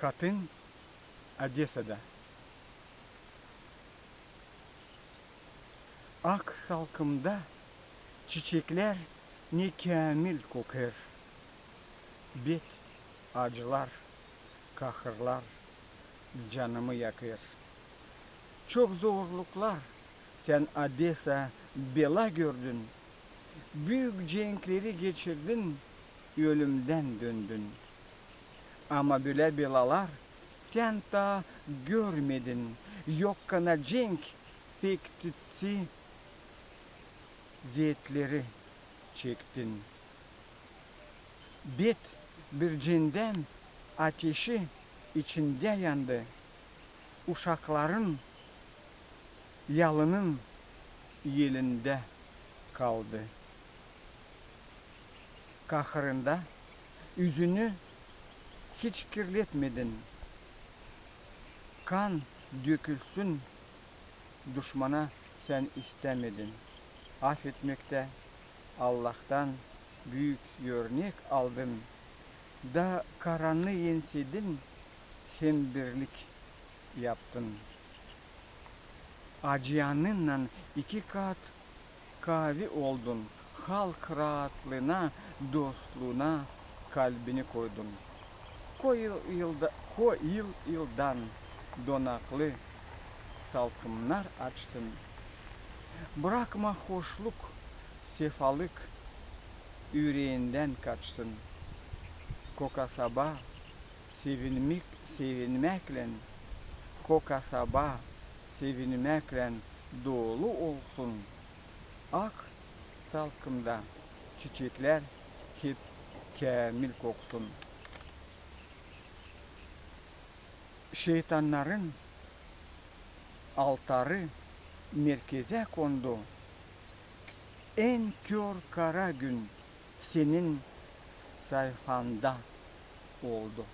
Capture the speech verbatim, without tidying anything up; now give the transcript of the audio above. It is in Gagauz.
Kadın Odesada. Ak salkımda çiçeklär ne käämil kokêr. Bet acılar, kahırlar canımı yakêr. Çok zorluklar sän, Odesa, bela gördün. Büük cenkleri geçirdin, ölümdän döndün. Ama bölä belalar sän taa görmedin. Yokkana cenk, pek titsi zeetleri çektin. Bet bir cendän ateşi içindä yandı. Uşakların yalının elindä kaldı. Kahırında üzünü hiç kirletmedin. Kan dökülsün duşmana sän istämedin. Afetmektä Allahtan büük örnek aldın, da karannı ensedin hem birlik yaptın. Acıyanınnan iki kat kaavi oldun, halk raatlıına, dostluuna kalbini koydun. Ko yıl, yılda, ko yıl yıldan donaklı salkımnar açsın. Brakma hoşluk, sefalık üreendän kaçsın. Ko kasaba sevinmäk, sevinmäklän, ko kasaba sevinmäklän dolu olsun. Ak salkımda çiçeklär hep käämil koksun. Şeytannarın altarı merkezä kondu, en kör kara gün senin sayfanda oldu.